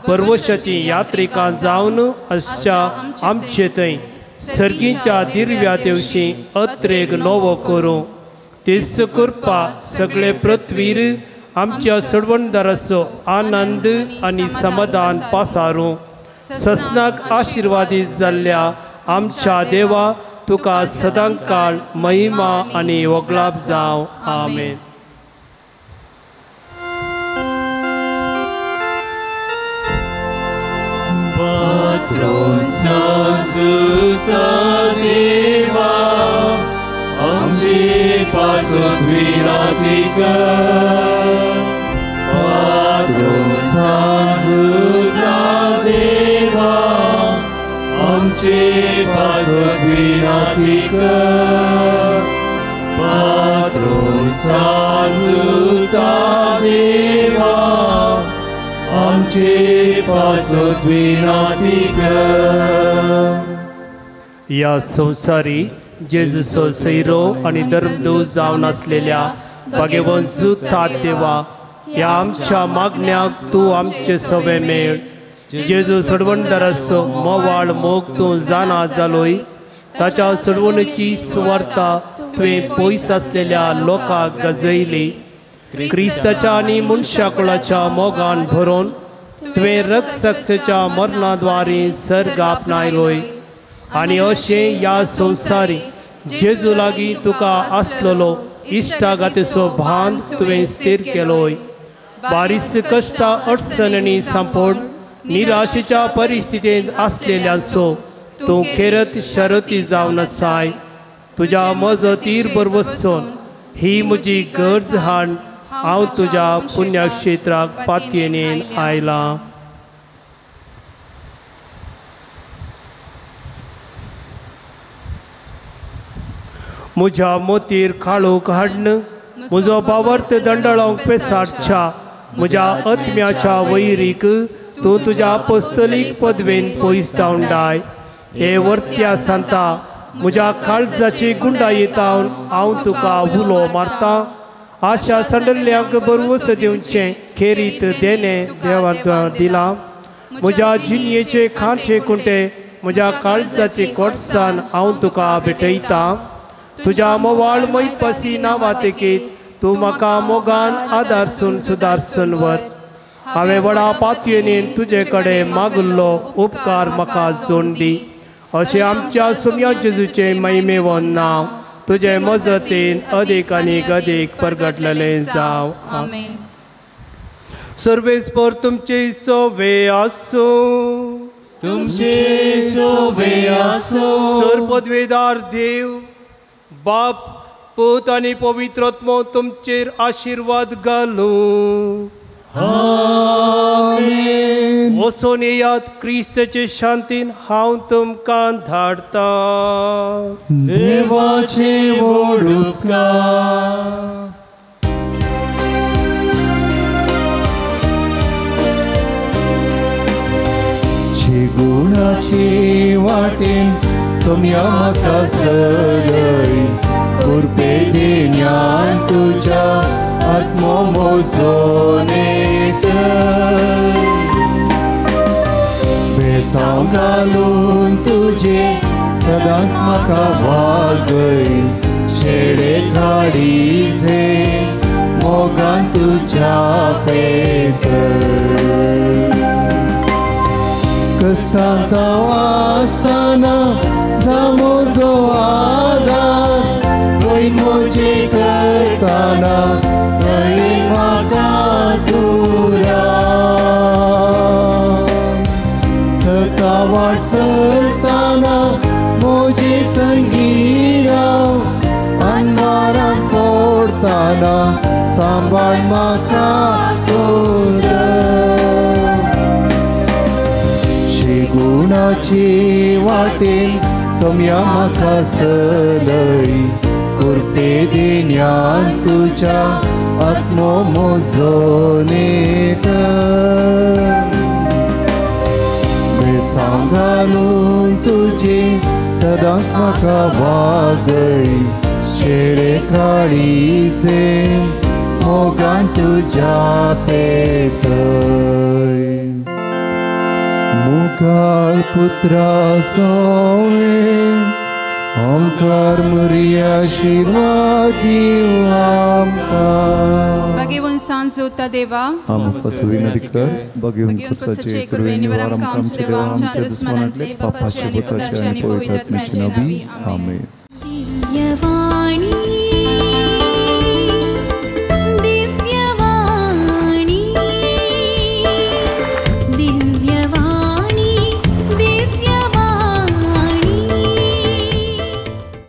बरवशाची यात्रिकां जावन आसच्या आमचे थंय सर्गीच्या दिर्व्या तेवशी अत्रेग नवो करूं. तीच कृपा सगळे पृथ्वीर आमच्या सडवणदाराचो आनंद आनी समाधान पासारूं. ससनाक आशिर्वादीत जाल्ल्या आमच्या देवा तुका सदांकाळ महिमा आनी वगलाप जावं. आमेन. पात्रोंसाजुता देवा आमचे पासत विनाती कर. पात्रोंसाजुता देवा आमचे पासत विनाती कर. पात्रोंसाजुता देवा आमचे पासत विनाती कर. ह्या संवसारी जेजूचो सैरो आनी धर्मदूत जावन आसलेल्या भाग्यवंत जुता देवा, ह्या आमच्या मागण्याक तूं आमचे सवे मेळ. जेजू सडवणदाराचो मोवाळ मोग तूं जाणा जालोय. ताच्या सडवणीची सुवार्ता तुवें पयस आसलेल्या लोकांक गजयली. क्रिस्ताच्या आनी मनशाकुळाच्या मोगान भरून तुवें रक्तसाक्षेच्या मरणाद्वारे सर्ग आपणायलोय. आनी अशें ह्या संवसारी जेजू लागीं तुका आसलेलो इश्टागातीचो भांद तुवें स्थिर केलोय. बारीस कश्टां अडचणींनी सांपोड निराशेच्या परिस्थितींत आसलेल्यांचो तूं खेरत शरती जावन आसाय. तुज्या मजतीर बरवसून ही म्हजी गरज हाड हांव तुज्या पुण्यक्षेत्राक पातयेन आयलां. म्हज्या मोतीर काळोख हाडन म्हजो बावर्त दंडळोंक पेसाडच्या म्हज्या आत्म्याच्या वैरीक तूं तुज्या पोस्तलीक पदवेन पयस जावन डाय. हे वर्त्या सांता म्हज्या काळजाची गुंडाई तावन हांव तुका उलो मारता. आशा सांडल्ल्यांक बरवस दिवचें खेरीत देणें देवान दिलां. म्हज्या जिणयेचे खांचे कुंटे म्हज्या काळजाचे कोटसान हांव तुका भेटयतां. तुज्या मोवाळ मैपासी नांवातेकीत तूं म्हाका मोगान आदारसून सुदारसून वर. हांवें व्हडा पातयेन तुजे कडेन मागिल्लो उपकार म्हाका जोड दी. अशें आमच्या सुम्या जेजूचें महिमेवन नांव तुजे मजतीन अदीक आनी अदीक परगटलेलें जावं. आमेन. सर्वेस्पर तुमचे सोवे आसूं. तुमचे सोवे आसूं. सर्वपदवेदार देव बाप पूत आनी पवित्र आत्मो तुमचेर आशिर्वाद घालूं. आमेन. वचून येयात क्रिस्ताचे शांतीन हांव तुमकां धाडटां. देवाचे व्हड उपकार. गुणाचे वाटेन सोम्या म्हाका सरय कुरपे देण्यान तुज्या आत्मो मोजोनेत बेसांव घालून तुजे सदांच म्हाका वागय शेडे धाडीजे मोगान तुज्या पेत कश्टांत हांव आसतना जा म्हजो आदार पय म्हजे करतना थंय म्हाका तुरा सता वाट चलतना म्हजे संगी राव अनवारान पडतना सांबाळ म्हाका तुरा. गुणाची सोम्या म्हाका सलय कुरपे दिण्यान तुज्या आत्मो म्हजो नेट बेसांव घालून तुजी सदांच म्हाका वागय शेळे काळीचे मोगान तुज्या पेटय मुखार पुत्रा सोवे ओंकार मुरी आशीर्वाद दिवं आमकां. भगेवन सांज जोता देवा आमकां सुविनती कर भगेवन खुर्साचे कुरवे निवार आमकां आमच्या देवा आमच्या दुस्मनांतले पापाचे भुताचे आनी पवित्र आत्म्याचे नांवी आमेन. दिव्यवाणी.